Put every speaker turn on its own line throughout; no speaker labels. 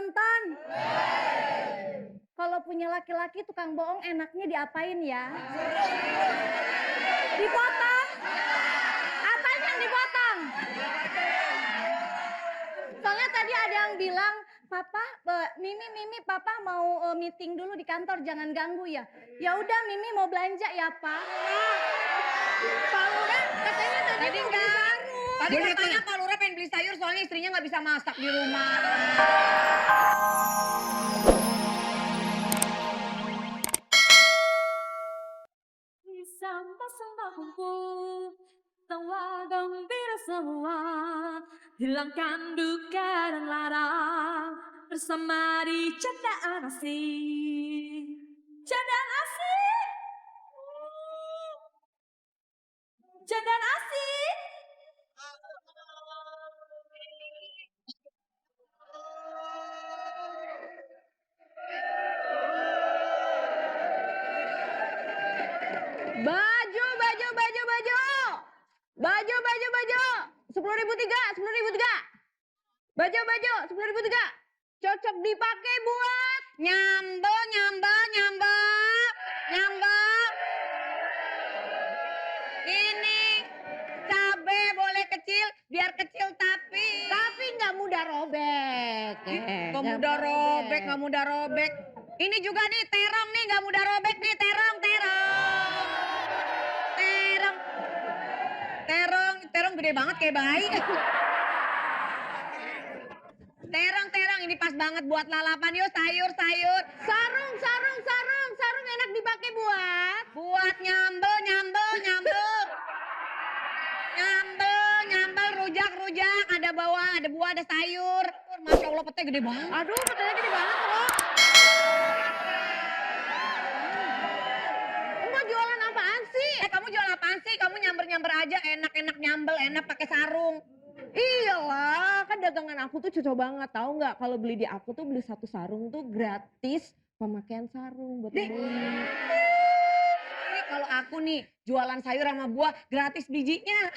nonton? Kalau punya laki-laki tukang bohong enaknya diapain ya? Dipotong. Apanya yang dipotong? Soalnya tadi ada yang bilang, Papa, Mimi, Papa mau meeting dulu di kantor, jangan ganggu ya. Ya udah, Mimi mau belanja ya, Pak. Pak Lurah katanya tadi mau beli sarung.
Tadi katanya Pak Lurah pengen beli sayur soalnya istrinya nggak bisa masak di rumah.
Samba kumpul, tawa gembira semua, hilangkan duka dan lara bersama di candaan asik, candaan asik, candaan asik.
Baju. 10.003. Baju, 10.003. Cocok dipakai buat
Nyambel. Ini cabe boleh kecil, biar kecil tapi
nggak mudah robek.
nggak mudah robek. Ini juga nih terong nih nggak mudah robek nih terong. Terong gede banget kayak bayi. Terong ini pas banget buat lalapan yuk sayur.
Sarung enak dipakai
Buat nyambel, rujak, ada bawang, ada buah, ada sayur. Masya Allah petanya gede banget.
Aduh, petanya gede banget loh. Mbak jualan apaan sih?
Kamu jual apaan sih? Kamu nyamber aja, enak nyambel, enak pakai sarung.
Iyalah, kan dagangan aku tuh cocok banget, tahu nggak? Kalau beli di aku tuh beli satu sarung tuh gratis pemakaian sarung buat beli.
Ini kalau aku nih jualan sayur sama buah gratis bijinya.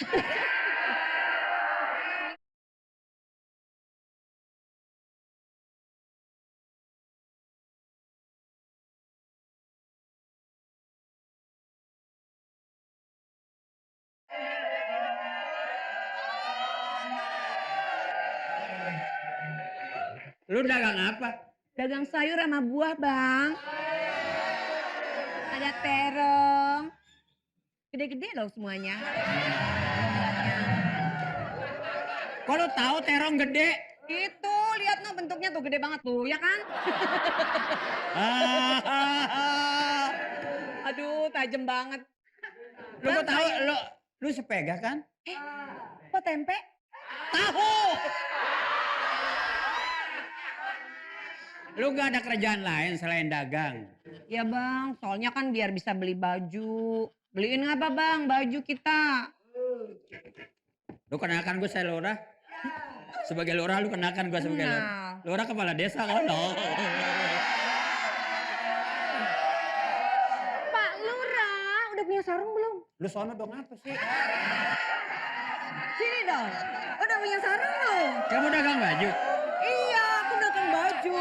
Lu dagang apa?
Dagang sayur sama buah, Bang. Ada terong. Gede-gede loh semuanya.
Kok lu tahu terong gede?
Itu, lihat no bentuknya tuh gede banget tuh, ya kan? Aduh, tajam banget.
Lu kok tahu lu sepega kan?
Kok tempe?
Tahu. Lu gak ada kerjaan lain selain dagang?
Ya Bang, soalnya kan biar bisa beli baju. Beliin apa Bang baju kita?
Lu kenalkan gue saya Lurah. Sebagai Lurah lu kenalkan gue sebagai Lurah. Lurah kepala desa kan?
Pak Lurah, udah punya sarung belum?
Lu sono dong apa sih?
Sini dong, udah punya sarung belum?
Kamu dagang baju?
Iya, aku dagang baju.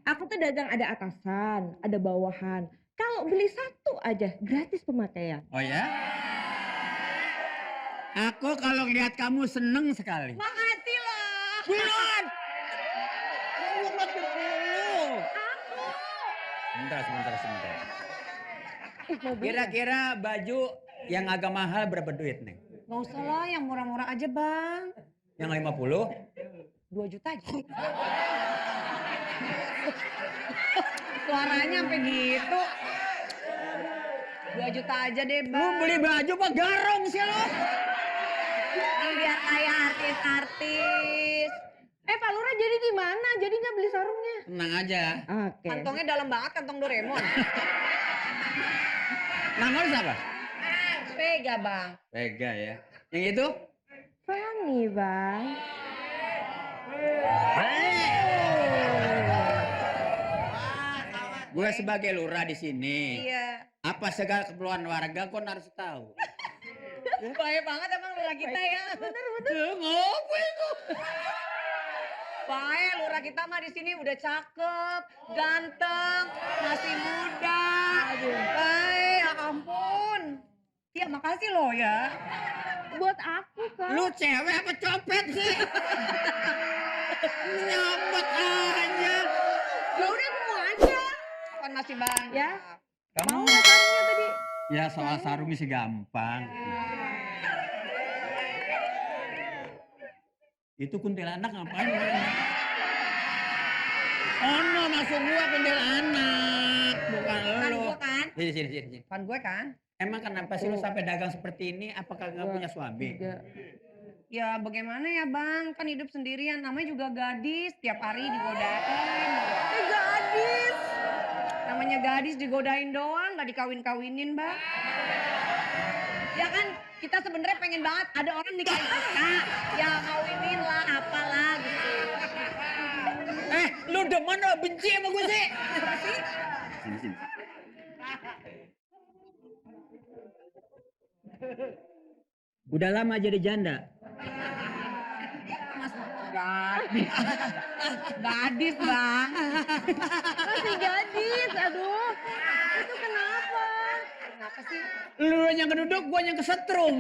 Aku tuh dagang ada atasan, ada bawahan. Kalau beli satu aja gratis pemakaian.
Oh ya? Aku kalau lihat kamu seneng sekali.
Makasih loh.
Bulan! Sebentar. Kira-kira baju yang agak mahal berapa duit nih?
Gak usah lah, yang murah-murah aja Bang.
Yang 50?
2 juta aja. Suaranya sampai gitu. 2 juta aja deh Bang.
Lu beli baju apa garong sih lu?
Ini biar kayak artis-artis.
Pak Lurah jadi gimana? Jadi nggak beli sarungnya?
Tenang aja.
Oke.
Kantongnya dalam banget, kantong Doraemon.
Nama lu siapa?
Vega Bang.
Vega ya. Yang itu?
Fani, Bang.
Gue sebagai lurah di sini.
Iya.
Apa segala keperluan warga kau harus tahu.
Baik banget emang lurah kita ya.
Ngapa itu?
Baik, lurah kita mah di sini udah cakep, ganteng, masih muda. Baik, ya ampun. Ya makasih loh ya.
Buat aku kan.
Lu cewek apa copet sih? Nyopot aja.
Ya udah mau aja. Kan masih banyak.
Ya.
Kamu
Mau nggak sarungnya tadi?
ya soal sarung sih gampang. Itu kuntilanak ngapain? Oh no, masuk gua kuntilanak, bukan
Kan
lu.
gue kan.
Sini.
Kan gue kan.
Emang kenapa sih lu sampai dagang seperti ini? Apakah nggak punya suami?
Ya bagaimana ya bang, kan hidup sendirian, namanya juga gadis, tiap hari digodain.
Gadis.
Namanya gadis digodain doang, nggak dikawin-kawinin bang. Ya kan kita sebenarnya pengen banget ada orang nikahin kita, ya kawinin lah, apalah gitu.
Lu demen lo benci sama gue sih? Sini. Udah lama jadi janda?
Gadis, gadis bang.
Masih gadis, aduh. Itu kenapa?
Kenapa sih?
Lu yang keduduk, gua yang kesetrum.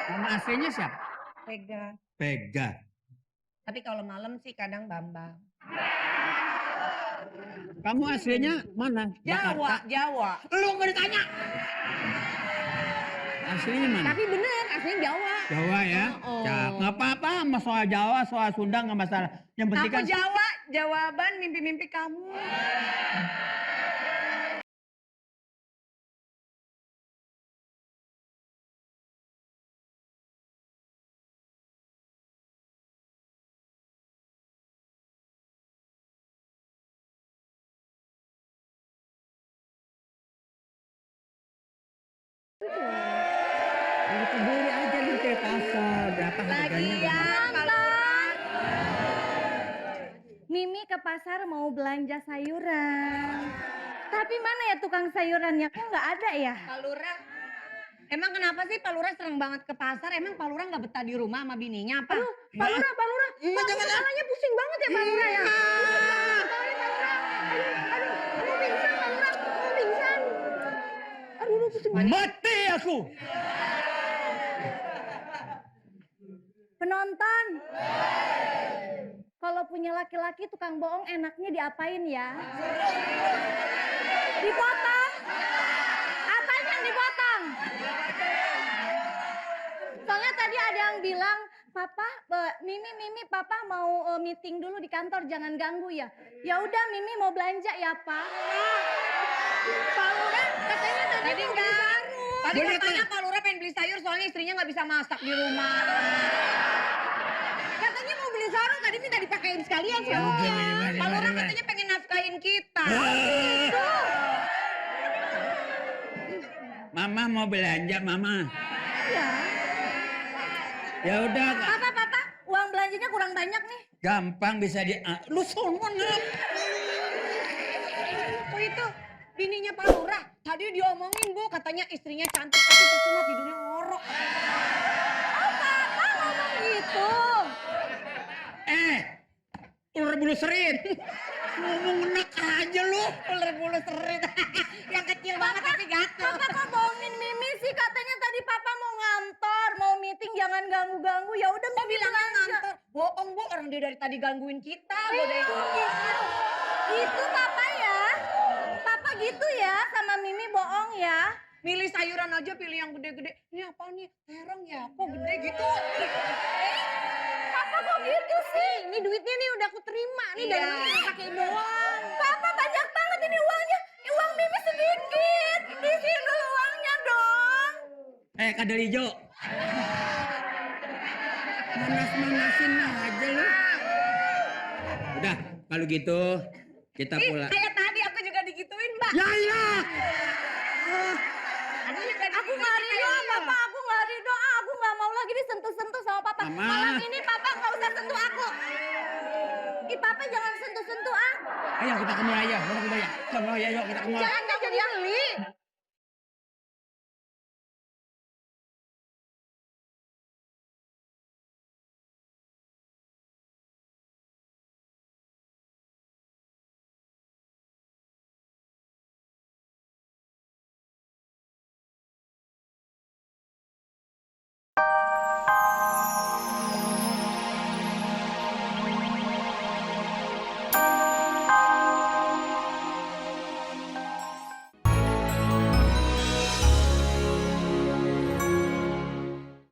Nama aslinya siapa?
Pega.
Pega.
Tapi kalau malam sih kadang Bambang.
Kamu aslinya mana?
Jawa, Jawa.
Lu nggak ditanya. Aslinya mana?
Tapi bener, aslinya Jawa.
Jawa ya. Cak. Nggak apa-apa, sama soal Jawa, soal Sunda nggak masalah. Yang penting
Aku
kan
Jawa, jawaban mimpi-mimpi kamu.
itu beli aja di pasar. Berapa harganya?
Lagian kalau
Mimi ke pasar mau belanja sayuran. Tapi mana ya tukang sayurannya? Kok nggak ada ya?
Pak Lurah, emang kenapa sih Pak Lurah sering banget ke pasar? Emang Pak Lurah nggak betah di rumah sama bininya apa?
Pak Lurah. Kok kepalanya pusing banget ya Pak Lurah ya? Aduh, pingsan Pak Lurah. Pingsan. Aduh, pusing banget.
Mati aku.
Penonton. Kalau punya laki-laki tukang bohong enaknya diapain ya? Dipotong. Apanya yang dipotong? Soalnya tadi ada yang bilang, Papa, Mimi, Papa mau meeting dulu di kantor, jangan ganggu ya. Ya udah, Mimi mau belanja ya, Pak. Pak Lurah katanya tadi mau beli sarung.
Tadi katanya Pak Lurah pengen beli sayur soalnya istrinya nggak bisa masak di rumah. Katanya mau beli sarung, tadi minta dipakein sekalian sarungnya. Pak Lurah katanya pengen nafkahin kita.
Mama mau belanja, Mama.
Ya.
Ya udah,
Papa, uang belanjanya kurang banyak nih.
gampang bisa di. Lu sombong ngap.
Oh itu bininya Pak Lurah. Tadi diomongin Bu, katanya istrinya cantik tapi percuma tidurnya ngorok.
Papa ngomong gitu.
Ular bulu serit. Ngomong enak aja lu.
Ular bulu serit. Yang kecil banget tapi gatel.
Papa kok bohongin Mimi sih? Katanya tadi Papa mau ngantor, mau meeting, jangan ganggu-ganggu. Ya udah Mimi
Bilangnya
belanja.
ngantor. Bohong Bu, orang dia dari tadi gangguin kita. Godain kita.
Gitu Papa ya. Papa gitu ya sama Mimi bohong ya.
Milih sayuran aja pilih yang gede-gede. Ini apa nih? Terong ya? Kok gede gitu?
Papa kok gitu sih? Ini duitnya nih udah aku terima nih dari
Iya.
Mimi pakai doang. Papa banyak banget ini uangnya. Uang Mimi sedikit. Isi dulu uangnya dong.
Kadal hijau. Manas-manasin aja lu. Udah, kalau gitu kita pulang.
Kayak tadi aku juga digituin Mbak.
Ya iya.
Aku nggak ridho, Papa. Aku nggak ridho. Aku nggak mau lagi disentuh-sentuh sama Papa.
Mama.
Malam ini Papa nggak usah sentuh aku. Ih, Papa jangan sentuh-sentuh ah.
Ayo kita ke mall aja. Yuk kita ke mall.
Jangan